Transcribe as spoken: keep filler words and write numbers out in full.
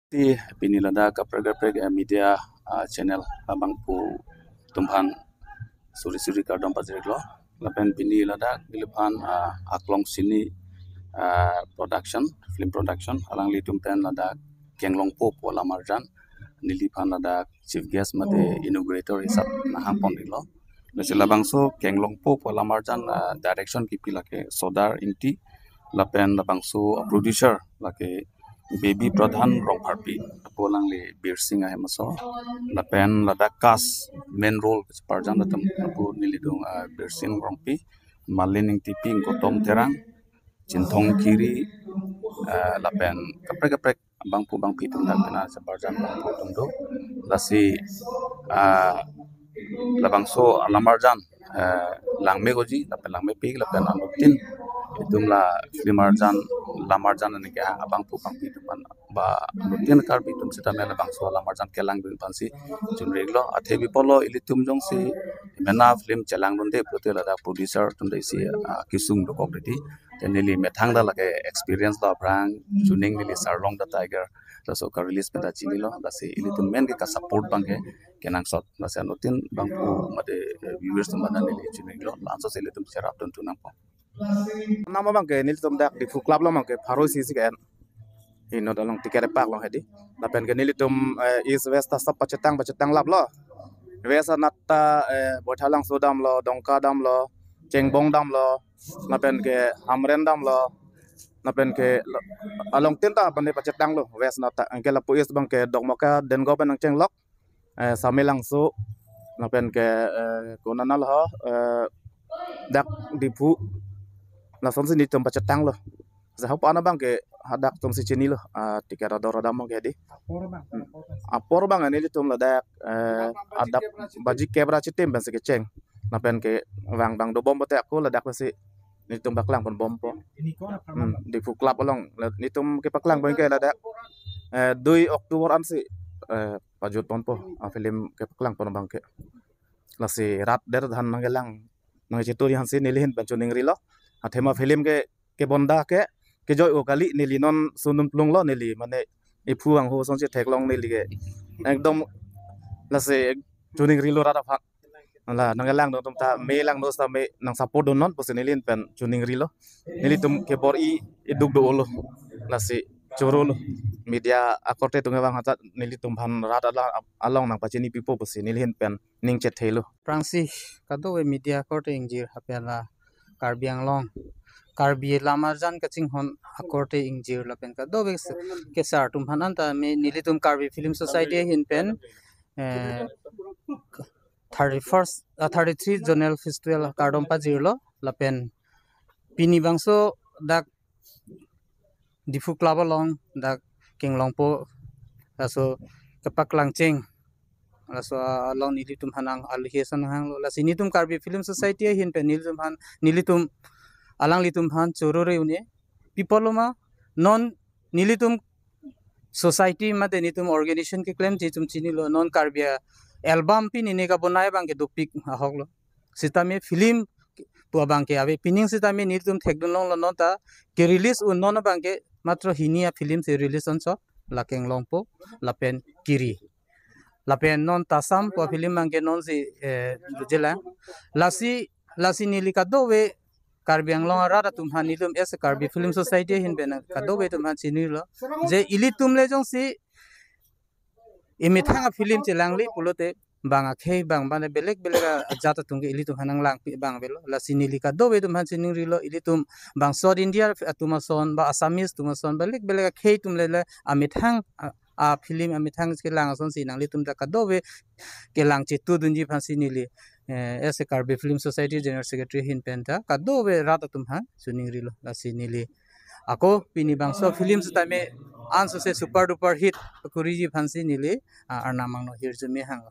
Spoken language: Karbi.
Ti pini ladak kaprek kaprek, eh, media, ah, channel abangphu atum aphan suri suri kardom pajirlo. Lapen pini ladak neliphan, ah, Aklong Cine, ah, Production, Film Production, alanglitum pen ladak Kenglongpo pu alam arjan, neliphan ladak chief guest mate inaugurator hisap nahang pon iklo. Lasi labangso Kenglongpo pu alam arjan, ah, direction kipi lake Sodar Ingti, lapen labangso producer lake Baby Pradhan Rongpharpi, lapu alangli Birsing ahem aso, lapen ladak cast main role parjan atum lapu nelitum, ah, Birsing Rongpi, Malin Ingtipi, Gautam Terang, Chinthong Kiri, ah, lapen kaprek kaprek abangphu abangphi atum dak pena separjan abangphu atum do. Lasi, ah, labangso alam arjan, eh, langme goji, lapen langmepik, lapen anuttin itum la film arjan, lam arjan ani ke abangphu abangphi atum aphan ba anuttin Karbi atum sitame labangso alam arjan kelangdun aphansi chunri iklo. Athe bipolo ilitum jongsi mena film chelangdunde pulote ladak producer atum desi, ah, kesung dokok didi. Te neli methang ta lake experience lo aphrang, chuning neli Sarlong the Tiger laso ka-release pen ta chinilo, lasi ilitum men ke ka-support abang ke kenangsot, lasi anuttin abangphu mate, eh, viewers atum aphan ta neli chuning lo, la-anso si ilitum cherapdun thu nangpo. Nama abang ke nelitum dak Diphu Club along abang ke pharo isi si ke-en. Inut along ticket epak along hedi. Lapen ke nelitum, eh, East West ta sab pachetang pachetang laplo. West anat ta, eh, Baithalangso damlo, Dongka damlo, Chengbong damlo, lapen ke Hamren damlo, lapen ke lo-, along tin ta abang pachetanglo West anat ta. Anke lapu East abang ke Dokmoka Dengok pen nangchenglok, eh, Samelangso, lapen ke, eh, konat lo ho, eh, dak Diphu, lasonsi nelitum pachetanglo. Jahop ana abang ke hadak atumsi chinilo, ah, ticket ador adam abang ke hedi. Apor abang, Hmm. Apor abang nelitum ladak, eh, adap baji kep ra chitim pensi kecheng. Lapen ke vang vang dobom pote ako ladak pensi nelitum paklang ponbompo. Hmm, Diphu Club along, la-, nelitum kepaklang abang ke ladak, eh, dui October ansi, eh, pajut ponpo, ah, film kepaklang pon abang ke. Lasi rat der than nangkelang, nangcheturi aphansi neli ahin pen chuningrilo. Athema film ke, kebonda ke, kejoi o kali neli non sundun plunglo neli, mane iphu angho asonsi theklong neli ke. Ekdom lasi chuningrilo rat aphan. La nangkelangdun atum ta me lang nos ta me nang-support dunnon pusi neli ahin pen chuningrilo. Nelitum kebor-i iduk do-olo. Lasi chorolo. Media akorte atum kevang hatat nelitum aphan rat ala-, along nangpachini pipo pusi neli ahin pen ning chethelo. Aphrangsi kadokave media akorte ingjir hapela Karbi Anglong, Karbi lam arjan kachinghon akorte ingjir lapen kadokave se-, kesar atum aphan anta me nelitum Karbi Film Society ahin pen, eh, thirty-first, ah, thirty-three Zonal Festival kardom pajirlo lapen pini bangso dak Diphu Club along dak Kenglongpo laso kepaklangcheng laso along nelitum aphan nang-alhi ason nanghanglo. Lasi nelitum Karbi Film Society ahin pen nelitum aphan, nelitum alanglitum aphan choro re une. Pi apotlo ma, non nelitum society mate nelitum organization keklemji atum chinilo, non Karbi album pini ne kabonai abang ke dopik ahoklo. Sitame film pu abang ke ave, pining sitame nelitum thekdun longlo, non ta ke-release un non abang ke matro hini a-film si release onso, la Kenglongpo lapen Kiri. Lapen non Tasam pu a-film abang ke nonsi, eh, dujela. Lasi, lasi neli kadokave Karbi Anglong arat atum aphan nelitum as a Karbi Film Society ahin pen kadokave atum aphan chinilo. Je ilitum le jongsi emethang a-film chelangli pulote bang akhei bang bang belek belek a-, ajat atum ke ilitum aphan nanglangpi abang avelo. Lasi neli kadokave atum aphan chiningrilo, ilitum bang South India atum ason ba Assamese atum ason belek belek akhei atum le le amethang a, a-film amethang kelang asonsi nanglitum ta kadokave kelang chetudunji aphansi neli, eh, as a Karbi Film Society General Secretary ahin pen ta kadokave rat atum aphan chiningrilo. Lasi neli ako pini bangso film sitame anso se super duper hit kuriji aphansi neli, ah, arnam angno hirjume hang.